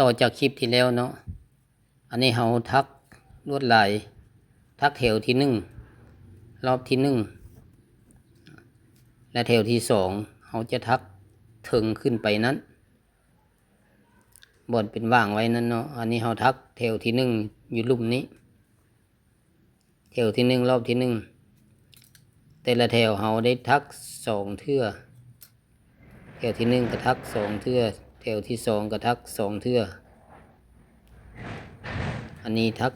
ຕໍ່ຈາກຄລິບທີ່ແລ້ວເນາະ, ອັນນີ້ເຮົາຖັກລວດລາຍ, ຖັກແຖວທີໜຶ່ງ ລອບທີໜຶ່ງ ແລະແຖວທີສອງ ເຮົາຈະຖັກເທິງຂຶ້ນໄປນັ້ນ ບ່ອນເປັນຫວ່າງໄວ້ນັ້ນເນາະ. ອັນນີ້ເຮົາຖັກແຖວທີໜຶ່ງ ຢູ່ລຸ່ມນີ້ ແຖວທີໜຶ່ງ ລອບທີໜຶ່ງ ແຕ່ລະແຖວເຮົາໄດ້ຖັກສອງເທື່ອ, ແຖວທີໜຶ່ງກໍຖັກສອງເທື່ອ, ແຖວທີສອງກໍຖັກສອງເທື່ອ. ອັນນີ້ຖັກ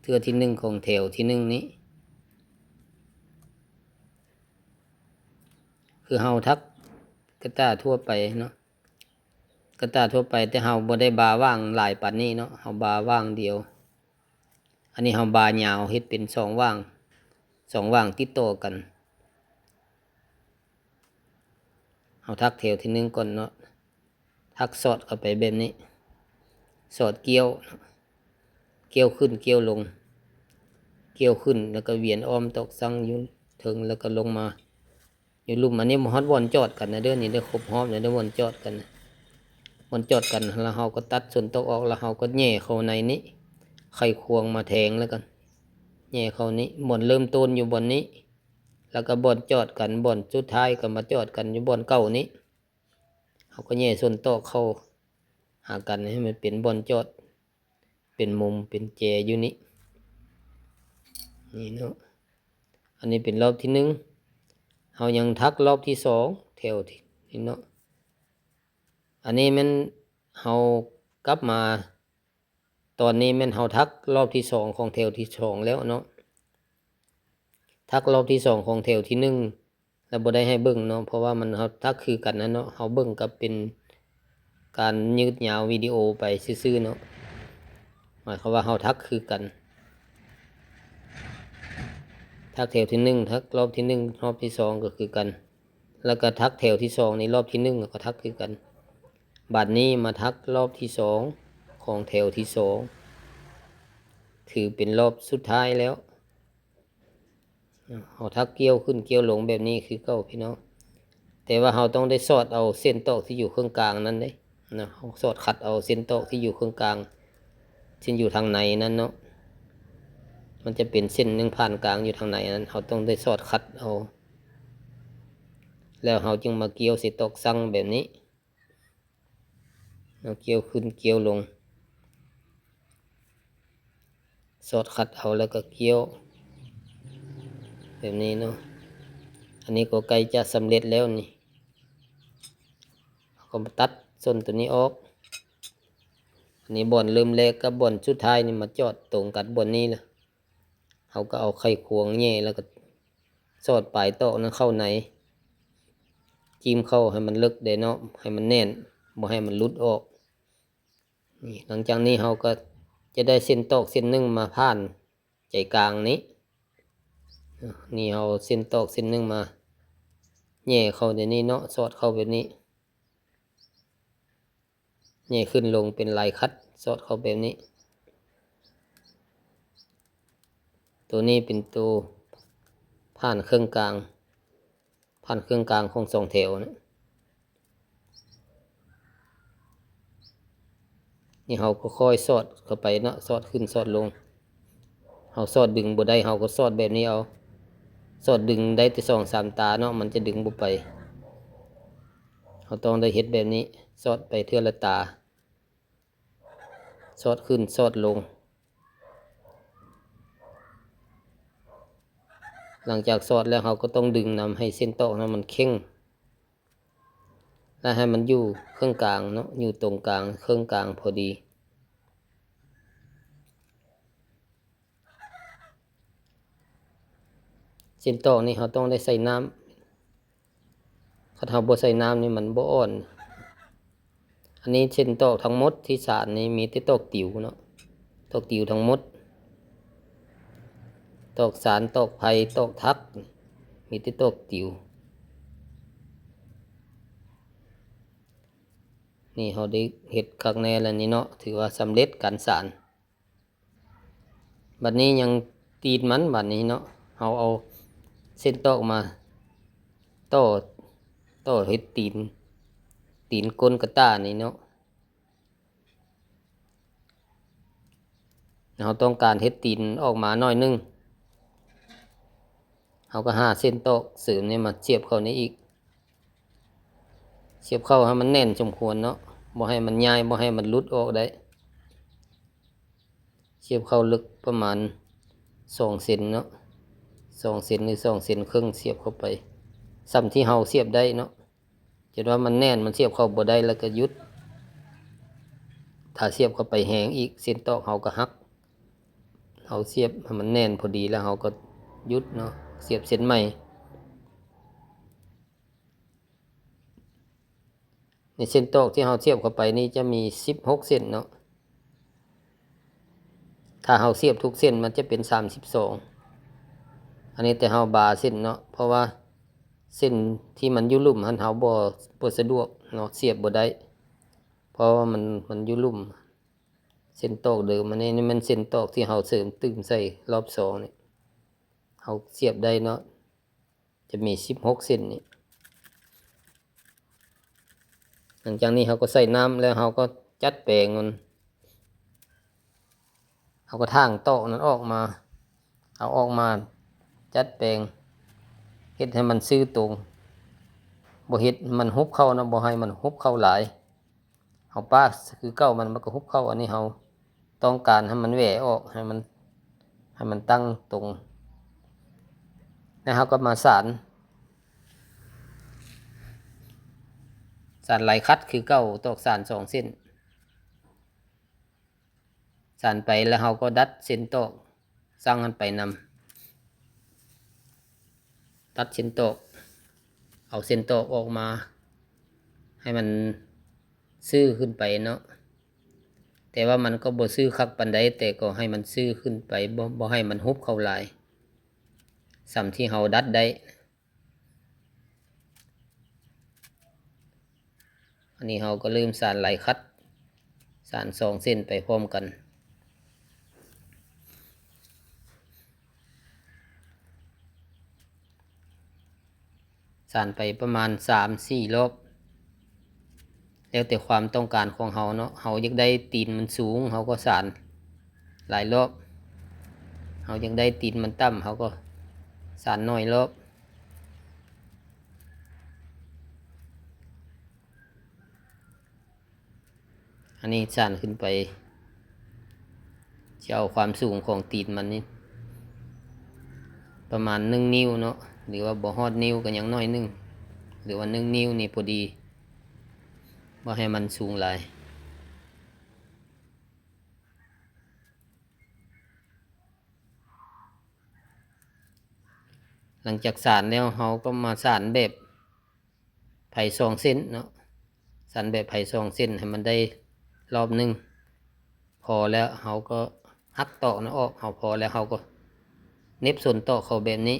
ເທື່ອທີໜຶ່ງຂອງແຖວທີໜຶ່ງນີ້ ຄືເຮົາຖັກກະຕ່າທົ່ວໄປເນາະ, ກະຕ່າທົ່ວໄປ ແຕ່ເຮົາບໍ່ໄດ້ບາຫວ່າງຫຼາຍປານນີ້ເນາະ, ເຮົາບາຫວ່າງດຽວ. ອັນນີ້ເຮົາບາຍາວ ເຮັດເປັນສອງຫວ່າງ, ສອງຫວ່າງຕິດຕໍ່ກັນ. ເຮົາຖັກແຖວທີໜຶ່ງກ່ອນເນາະ, ຖັກສອດເຂົ້າໄປແບບນີ້, ສອດກ້ຽວ, ກ້ຽວຂຶ້ນກ້ຽວລົງ, ກ້ຽວຂຶ້ນ ແລ້ວກໍວຽນອ້ອມຕອກສັງຢູ່ເທິງ ແລ້ວກໍລົງມາ ຢູ່ລຸ່ມ. ອັນນີ້ບໍ່ຮອດບ່ອນຈອດກັນນະເດີ, ນີ້ໄດ້ຄົບຮອບແລ້ວເດີ, ບ່ອນຈອດກັນນະ, ບ່ອນຈອດກັນ. ແລ້ວເຮົາກໍຕັດສົ້ນຕອກອອກ ແລ້ວເຮົາກໍແຫຍ່ເຂົ້າໃນນີ້, ໄຂຄວງມາແທງ ແລ້ວກໍແຫຍ່ເຂົ້ານີ້. ບ່ອນເລີ່ມຕົ້ນຢູ່ບ່ອນນີ້, ແລ້ວກໍບ່ອນຈອດກັນ, ບ່ອນສຸດທ້າຍກໍມາຈອດກັນຢູ່ບ່ອນເກົ່ານີ້. ເຮົາກໍແຫຍ່ສົ້ນຕອກເຂົ້າຫາກັນໃຫ້ມັນເປັນບ່ອນຈອດ, ເປັນມຸມ ເປັນແຈຢູ່ນີ້, ນີ້ເນາະ. ອັນນີ້ເປັນລອບທີໜຶ່ງ, ເຮົາຍັງຖັກລອບທີສອງ ແຖວທີ່ນີ້ເນາະ. ອັນນີ້ແມ່ນເຮົາກັບມາ, ຕອນນີ້ແມ່ນເຮົາຖັກລອບທີສອງຂອງແຖວທີສອງແລ້ວເນາະ, ຖັກລອບທີສອງຂອງແຖວທີໜຶ່ງ ແລ້ວບໍ່ໄດ້ໃຫ້ເບິ່ງເນາະ, ເພາະວ່າມັນ ເຮົາຖັກຄືກັນນະເນາະ, ເຮົາເບິ່ງກໍເປັນການຍືດຍາວວິດີໂອໄປຊື່ໆເນາະ. ໝາຍຄວາມວ່າເຮົາຖັກຄືກັນ, ຖັກແຖວທີໜຶ່ງ, ຖັກລອບທີໜຶ່ງ, ລອບທີສອງກໍຄືກັນ, ແລ້ວກໍຖັກແຖວທີສອງນີ້ ລອບທີໜຶ່ງ ແລ້ວກໍຖັກຄືກັນ. ບາດນີ້ມາຖັກລອບທີສອງຂອງແຖວທີສອງ, ຖືເປັນລອບສຸດທ້າຍແລ້ວ. ເຮົາຖັກກ້ຽວຂຶ້ນກ້ຽວລົງແບບນີ້ຄືເກົ່າພີ່ນ້ອງ, ແຕ່ວ່າເຮົາຕ້ອງໄດ້ສອດເອົາເສັ້ນຕອກທີ່ຢູ່ເຄິ່ງກາງນັ້ນເດ້ນະ, ເຮົາສອດຂັດເອົາເສັ້ນຕອກທີ່ຢູ່ເຄິ່ງກາງ ເສັ້ນຢູ່ທາງໃນນັ້ນເນາະ, ມັນຈະເປັນເສັ້ນໜຶ່ງຜ່ານກາງຢູ່ທາງໃນນັ້ນ, ເຮົາຕ້ອງໄດ້ສອດຂັດເອົາ, ແລ້ວເຮົາຈຶ່ງມາກ້ຽວໃສ່ຕອກສັງແບບນີ້. ເອົາກ້ຽວຂຶ້ນກ້ຽວລົງ, ສອດຂັດເອົາແລ້ວກໍກ້ຽວແບບນີ້ເນາະ. ອັນນີ້ກໍໃກ້ຈະສຳເລັດແລ້ວນີ້, ເຮົາກໍມາຕັດສົ້ນຕົວນີ້ອອກ. ອັນນີ້ບ່ອນເລີ່ມແລກກັບບ່ອນສຸດທ້າຍນີ້ມາຈອດຕົງກັນບ່ອນນີ້ລະ. ເຮົາກໍເອົາໄຂຄວງແຫຍ່ ແລ້ວກໍສອດປາຍຕອກນັ້ນເຂົ້າໃນ, ຈິ້ມເຂົ້າໃຫ້ມັນເລິກເດ້ເນາະ, ໃຫ້ມັນແໜ້ນ, ບໍ່ໃຫ້ມັນຫຼຸດອອກ. ນີ້ ຫຼັງຈາກນີ້ເຮົາກໍຈະໄດ້ເສັ້ນຕອກເສັ້ນໜຶ່ງມາຜ່ານໃຈກາງນີ້. ນີ້ເຮົາເອົາເສັ້ນຕອກເສັ້ນໜຶ່ງມາແຫຍ່ເຂົ້າໃນນີ້ເນາະ, ສອດເຂົ້າແບບນີ້. ແຫຍ່ຂຶ້ນລົງເປັນລາຍຂັດ, ສອດເຂົ້າແບບນີ້. ໂຕນີ້ເປັນໂຕຜ່ານເຄິ່ງກາງ, ຜ່ານເຄິ່ງກາງຂອງສອງແຖວນະ. ນີ້ເຮົາກໍຄ່ອຍສອດເຂົ້າໄປເນາະ, ສອດຂຶ້ນສອດລົງ. ເຮົາສອດດຶງບໍ່ໄດ້ ເຮົາກໍສອດແບບນີ້ເອົາ, ສອດດຶງໄດ້ແຕ່ສອງສາມຕາເນາະ, ມັນຈະດຶງບໍ່ໄປ. ເຮົາຕ້ອງໄດ້ເຮັດແບບນີ້, ສອດໄປເທື່ອລະຕາ, ສອດຂຶ້ນສອດລົງ. ຫຼັງຈາກສອດແລ້ວ ເຮົາກໍຕ້ອງດຶງນຳໃຫ້ເສັ້ນຕອກນັ້ນມັນເຄັ່ງ ແລະ ໃຫ້ມັນຢູ່ເຄິ່ງກາງເນາະ, ຢູ່ຕົງກາງ ເຄິ່ງກາງພໍດີ. ເສັ້ນຕອກນີ້ເຮົາຕ້ອງໄດ້ໃສ່ນ້ຳ, ຄັນເຮົາບໍ່ໃສ່ນ້ຳນີ້ມັນບໍ່ອ່ອນ. ອັນນີ້ເສັ້ນຕອກທັງໝົດທີ່ສານນີ້ມີແຕ່ຕອກຕິວເນາະ, ຕອກຕິວທັງໝົດ, ຕອກສານ ຕອກໄພ ຕອກທັກ ມີແຕ່ຕອກຕິວ. ນີ້ເຮົາໄດ້ເຮັດຄັກແນ່ແລ້ວນີ້ເນາະ, ຖືວ່າສຳເລັດການສານ. ບັດນີ້ຍັງຕີນມັນ, ບັດນີ້ເນາະ ເຮົາເອົາເສັ້ນຕອກມາຕໍ່, ຕໍ່ເຮັດຕີນ, ຕີນກົ້ນກະຕ່ານີ້ເນາະ. ເຮົາຕ້ອງການເຮັດຕີນອອກມາໜ້ອຍໜຶ່ງ ເຮົາກໍຫາເສັ້ນຕອກເສີມນີ້ມາສຽບເຂົ້ານີ້ອີກ ສຽບເຂົ້າໃຫ້ມັນແໜ້ນສົມຄວນເນາະ ບໍ່ໃຫ້ມັນຍ້າຍ ບໍ່ໃຫ້ມັນຫຼຸດອອກໄດ້ ສຽບເຂົ້າເລິກປະມານສອງເຊັນເນາະ ສອງເຊັນ ຫຼື ສອງເຊັນເຄິ່ງ ສຽບເຂົ້າໄປ ສ່ຳທີ່ເຮົາສຽບໄດ້ເນາະ. ຈົນວ່າມັນແໜ້ນ ມັນສຽບເຂົ້າບໍ່ໄດ້ແລ້ວກໍຢຸດ. ຖ້າສຽບເຂົ້າໄປແຮງອີກ ເສັ້ນຕອກເຮົາກໍຫັກ. ເຮົາສຽບໃຫ້ມັນແໜ້ນພໍດີແລ້ວເຮົາກໍຢຸດເນາະ ສຽບເສັ້ນໃໝ່. ໃນເສັ້ນຕອກທີ່ເຮົາສຽບເຂົ້າໄປນີ້ຈະມີສິບຫົກເສັ້ນເນາະ. ຖ້າເຮົາສຽບທຸກເສັ້ນມັນຈະເປັນສາມສິບສອງ. ອັນນີ້ແຕ່ເຮົາບາເສັ້ນເນາະ ເພາະວ່າເສັ້ນທີ່ມັນຢູ່ລຸ່ມຫັ້ນເຮົາບໍ່ ບໍ່ສະດວກເນາະ ສຽບບໍ່ໄດ້ ເພາະວ່າມັນ ມັນຢູ່ລຸ່ມ. ເສັ້ນຕອກເດີມ ອັນນີ້ ນີ້ແມ່ນເສັ້ນຕອກທີ່ເຮົາເສີມຕື່ມໃສ່ລອບສອງນີ້ ເຮົາສຽບໄດ້ເນາະ ຈະມີສິບຫົກເສັ້ນນີ້. ຫຼັງຈາກນີ້ເຮົາກໍໃສ່ນ້ຳ ແລ້ວເຮົາກໍຈັດແປງມັນ ເຮົາກໍຖາງຕອກນັ້ນອອກມາ ເອົາອອກມາຈັດແປງ ເຮັດໃຫ້ມັນຊື່ຕົງ ບໍ່ເຮັດໃຫ້ມັນຮຸບເຂົ້ານະ ບໍ່ໃຫ້ມັນຮຸບເຂົ້າຫຼາຍ. ເຮົາປາຄືເກົ່າ ມັນ ມັນກໍຮຸບເຂົ້າ. ອັນນີ້ເຮົາຕ້ອງການໃຫ້ມັນແຫວະອອກ ໃຫ້ມັນ ໃຫ້ມັນຕັ້ງຕົງ ແລ້ວເຮົາກໍມາສານ ສານລາຍຂັດຄືເກົ່າ ຕອກສານສອງເສັ້ນ ສານໄປ ແລ້ວເຮົາກໍດັດເສັ້ນຕອກ ສ້າງມັນໄປນຳ ຕັດເສັ້ນຕອກ ເອົາເສັ້ນຕອກອອກມາ ໃຫ້ມັນຊື່ຂຶ້ນໄປເນາະ ແຕ່ວ່າມັນກໍບໍ່ຊື່ຄັກປານໃດ ແຕ່ກໍໃຫ້ມັນຊື່ຂຶ້ນໄປ ບໍ່ ບໍ່ໃຫ້ມັນຮຸບເຂົ້າຫຼາຍ ສ່ຳທີ່ເຮົາດັດໄດ້. ອັນນີ້ເຮົາກໍເລີ່ມສານລາຍຂັດ ສານສອງເສັ້ນໄປພ້ອມກັນ ສານໄປປະມານສາມສີ່ລອບ ແລ້ວແຕ່ຄວາມຕ້ອງການຂອງເຮົາເນາະ. ເຮົາຢາກໄດ້ຕີນມັນສູງ ເຮົາກໍສານຫຼາຍລອບ ເຮົາຢາກໄດ້ຕີນມັນຕ່ຳ ເຮົາກໍສານໜ້ອຍລອບ. ອັນນີ້ສານຂຶ້ນໄປ ຈະເອົາຄວາມສູງຂອງຕີນມັນນີ້ປະມານໜຶ່ງນິ້ວເນາະ ຫຼືວ່າບໍ່ຮອດນິ້ວກໍຍັງໜ້ອຍໜຶ່ງ ຫຼືວ່າໜຶ່ງນິ້ວນີ້ພໍດີ ບໍ່ໃຫ້ມັນສູງຫຼາຍ. ຫຼັງຈາກສານແລ້ວ ເຮົາກໍມາສານແບບ ໄພສອງເສັ້ນເນາະ ສານແບບໄພສອງເສັ້ນໃຫ້ມັນໄດ້ລອບໜຶ່ງ ພໍແລ້ວເຮົາກໍຫັກຕອກນັ້ນອອກ ເຮົາພໍແລ້ວເຮົາກໍເໜັບສົ້ນຕອກເຂົ້າແບບນີ້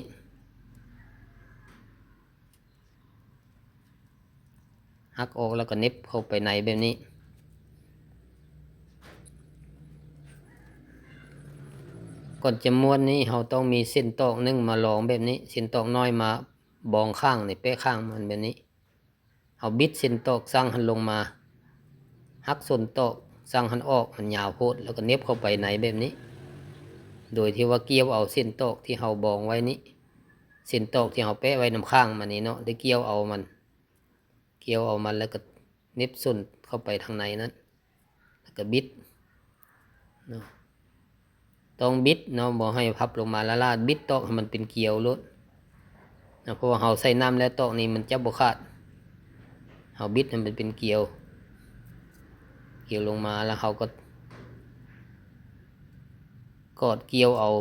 ຫັກອອກແລ້ວກໍເໜັບເຂົ້າໄປໃນແບບນີ້. ກ່ອນຈະມ້ວນນີ້ ເຮົາຕ້ອງມີເສັ້ນຕອກໜຶ່ງມາລອງແບບນີ້ ເສັ້ນຕອກນ້ອຍມາ ບອງຂ້າງນີ້ ແປະຂ້າງມັນແບບນີ້ ເຮົາບິດເສັ້ນຕອກສັງຫັ້ນລົງມາ ຫັກສົ້ນຕອກສັງຫັ້ນອອກ ມັນຍາວໂພດ ແລ້ວກໍເໜັບເຂົ້າໄປໃນແບບນີ້ ໂດຍທີ່ວ່າກ່ຽວເອົາເສັ້ນຕອກທີ່ເຮົາບອງໄວ້ນີ້ ເສັ້ນຕອກທີ່ເຮົາແປະໄວ້ນຳຂ້າງມັນນີ້ເນາະ ໄດ້ກ່ຽວເອົາມັນ ກ່ຽວເອົາມັນ ແລ້ວກໍເໜັບສົ້ນເຂົ້າໄປທາງໃນນັ້ນ ແລ້ວກໍບິດເນາະ ຕ້ອງບິດເນາະ ບໍ່ໃຫ້ພັບລົງມາລ້າໆ ບິດຕອກໃຫ້ມັນເປັນກຽວໂລດເນາະ ເພາະວ່າເຮົາໃສ່ນ້ຳແລ້ວ ຕອກນີ້ມັນຈະບໍ່ຂາດ ເຮົາບິດໃຫ້ມັນເປັນກຽວ ກຽວລົງມາ ແລ້ວເຮົາກໍກອດກ່ຽວເອົາ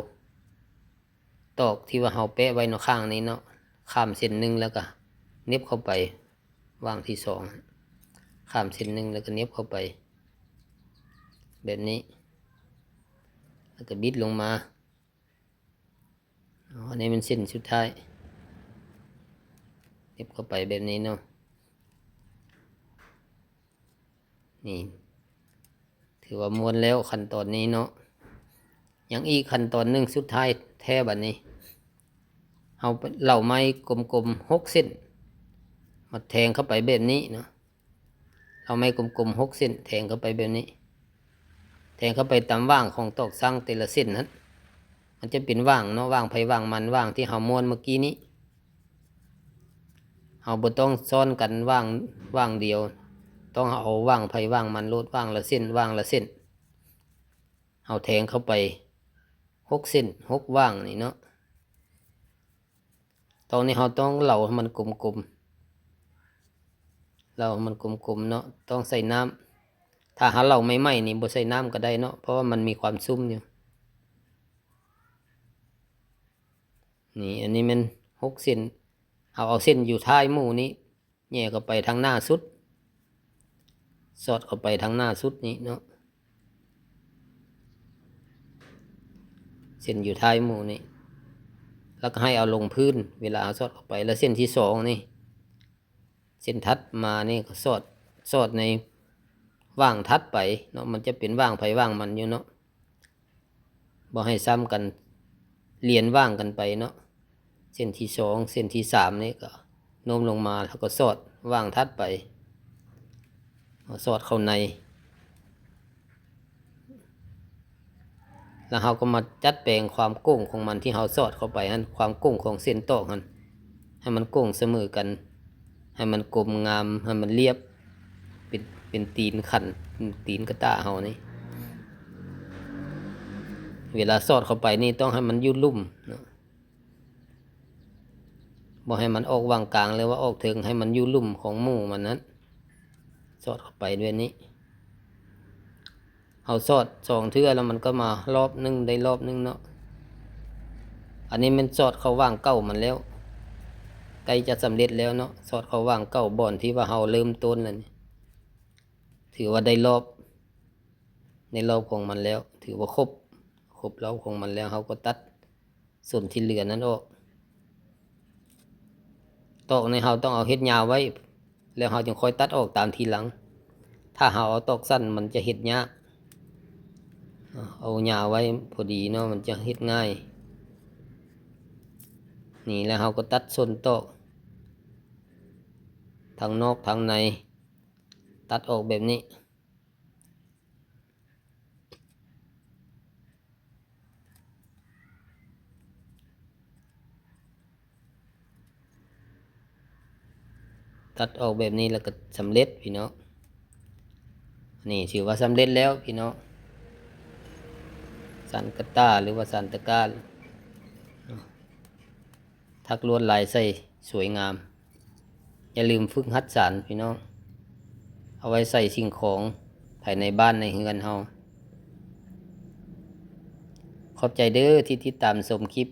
ຕອກທີ່ວ່າເຮົາແປະໄວ້ເນາະ ຂ້າງນີ້ເນາະ ຂ້າມເສັ້ນໜຶ່ງ ແລ້ວກໍເໜັບເຂົ້າໄປ ວາງທີສອງ ຂ້າມເສັ້ນໜຶ່ງ ແລ້ວກໍເໜັບເຂົ້າໄປແບບນີ້ ແລ້ວກໍບິດລົງມາ. ອໍ ອັນນີ້ແມ່ນເສັ້ນສຸດທ້າຍ ເໜັບເຂົ້າໄປແບບນີ້ເນາະ. ນີ້ ຖືວ່າມ້ວນແລ້ວຂັ້ນຕອນນີ້ເນາະ. ຍັງອີກຂັ້ນຕອນໜຶ່ງສຸດທ້າຍແທ້ບັດນີ້ ເຮົາເຫຼົາໄມ້ກົມໆຫົກເສັ້ນ ມາແທງເຂົ້າໄປແບບນີ້ເນາະ. ເຫຼົາໄມ້ກົມໆຫົກເສັ້ນ ແທງເຂົ້າໄປແບບນີ້ ແທ ງເຂົ້າໄປຕາມຫວ່າງຂອງຕອກຊ່າງແຕ່ລະເສັ້ນຫັ້ນ. ມັນຈະເປັນຫວ່າງເນາະ, ຫວ່າງໃຜຫວ່າງມັນ, ຫວ່າງທີ່ເຮົາມ້ວນເມື່ອກີ້ນີ້. ເຮົາບໍ່ຕ້ອງຊ້ອນກັນຫວ່າງ, ຫວ່າງດຽວ, ຕ້ອງເອົາຫວ່າງໃຜຫວ່າງມັນໂລດ, ຫວ່າງລະເສັ້ນ, ຫວ່າງລະເສັ້ນ. ເຮົາແທງເຂົ້າໄປຫົກເສັ້ນ, ຫົກຫວ່າງນີ້ເນາະ. ຕອນນີ້ເຮົາຕ້ອງເຫຼົາໃຫ້ມັນກົມໆ, ເຫຼົາໃຫ້ມັນກົມໆເນາະ, ຕ້ອງໃສ່ນ້ຳ. ຖ້າເຮົາເຫຼົາໃໝ່ໆນີ້ ບໍ່ໃສ່ນ້ຳກໍໄດ້ເນາະ, ເພາະວ່າມັນມີຄວາມຊຸ່ມຢູ່. ນີ້, ອັນນີ້ແມ່ນຫົກເສັ້ນ. ເຮົາເອົາເສັ້ນຢູ່ທ້າຍໝູ່ນີ້ ແຫຍ່ເຂົ້າໄປທາງໜ້າສຸດ, ສອດເຂົ້າໄປທາງໜ້າສຸດນີ້ເນາະ, ເສັ້ນຢູ່ທ້າຍໝູ່ນີ້, ແລ້ວກໍໃຫ້ເອົາລົງພື້ນເວລາເຮົາສອດເຂົ້າໄປ. ແລ້ວເສັ້ນທີສອງນີ້, ເສັ້ນຖັດມານີ້ກໍສອດ, ສອດໃນຫວ່າງຖັດໄປເນາະ, ມັນຈະເປັນຫວ່າງໃຜຫວ່າງມັນຢູ່ເນາະ. ບໍ່ໃຫ້ຊ້ຳກັນ, ລຽນຫວ່າງກັນໄປເນາະ. ເສັ້ນທີສອງ, ເສັ້ນທີສາມນີ້ກໍໂນ້ມລົງມາ ແລ້ວກໍສອດຫວ່າງຖັດໄປ, ສອດເຂົ້າໃນ. ແລ້ວເຮົາກໍມາຈັດແປງຄວາມໂກ່ງຂອງມັນທີ່ເຮົາສອດເຂົ້າໄປຫັ້ນ, ຄວາມໂກ່ງຂອງເສັ້ນຕອກຫັ້ນ ໃຫ້ມັນໂກ່ງສະເໝີກັນ, ໃຫ້ມັນກົມງາມ, ໃຫ້ມັນລຽບ, ເປັນ, ເປັນຕີນຂັນ, ເປັນຕີນກະຕ່າເຮົານີ້. ເວລາສອດເຂົ້າໄປນີ້ ຕ້ອງໃຫ້ມັນຢູ່ລຸ່ມເນາະ, ບໍ່ໃຫ້ມັນອອກຫວ່າງກາງ ຫຼືວ່າອອກເທິງ, ໃຫ້ມັນຢູ່ລຸ່ມຂອງໝູ່ມັນນັ້ນ, ສອດເຂົ້າໄປແບບນີ້. ເຮົາສອດສອງເທື່ອແລ້ວ ມັນກໍມາຮອບໜຶ່ງ, ໄດ້ຮອບໜຶ່ງເນາະ. ອັນນີ້ແມ່ນສອດເຂົ້າຫວ່າງເກົ່າມັນແລ້ວ, ໃກ້ຈະສຳເລັດແລ້ວເນາະ, ສອດເຂົ້າຫວ່າງເກົ່າບ່ອນທີ່ວ່າເຮົາເລີ່ມຕົ້ນແລ້ວນີ້. ຖືວ່າໄດ້ຮອບ, ໄດ້ຮອບຂອງມັນແລ້ວ, ຖືວ່າຄົບ, ຄົບຮອບຂອງມັນແລ້ວ, ເຮົາກໍຕັດ ສ່ວນທີ່ເຫຼືອນັ້ນອອກ. ຕອກນີ້ເຮົາຕ້ອງເອົາເຮັດຍາວໄວ້, ແລ້ວເຮົາຈຶ່ງຄ່ອຍຕັດອອກຕາມທີຫຼັງ. ຖ້າເຮົາເອົາຕອກສັ້ນ ມັນຈະເຮັດຍາກ. ເອົາຍາວໄວ້ພໍດີເນາະ, ມັນຈະເຮັດງ່າຍ. ນີ້ ແລ້ວເຮົາກໍຕັດສົ້ນຕອກ ທັງນອກທັງໃນ, ຕັດອອກແບບນີ້. ຕັດອອກແບບນີ້ແລ້ວກໍສຳເລັດພີ່ນ້ອງ. ນີ້ຖືວ່າສຳເລັດແລ້ວພີ່ນ້ອງ, ສັນກະຕ່າ ຫຼືວ່າສັນຕະກາ ຖັກລວດລາຍໃສ່ສວຍງາມ. ຢ່າລືມຝຶກຫັດສານພີ່ນ້ອງ, ເອົາໄວ້ໃສ່ສິ່ງຂອງພາຍໃນບ້ານໃນເຮືອນເຮົາ. ຂອບໃຈເດີທີ່ຕິດຕາມຊົມຄລິບ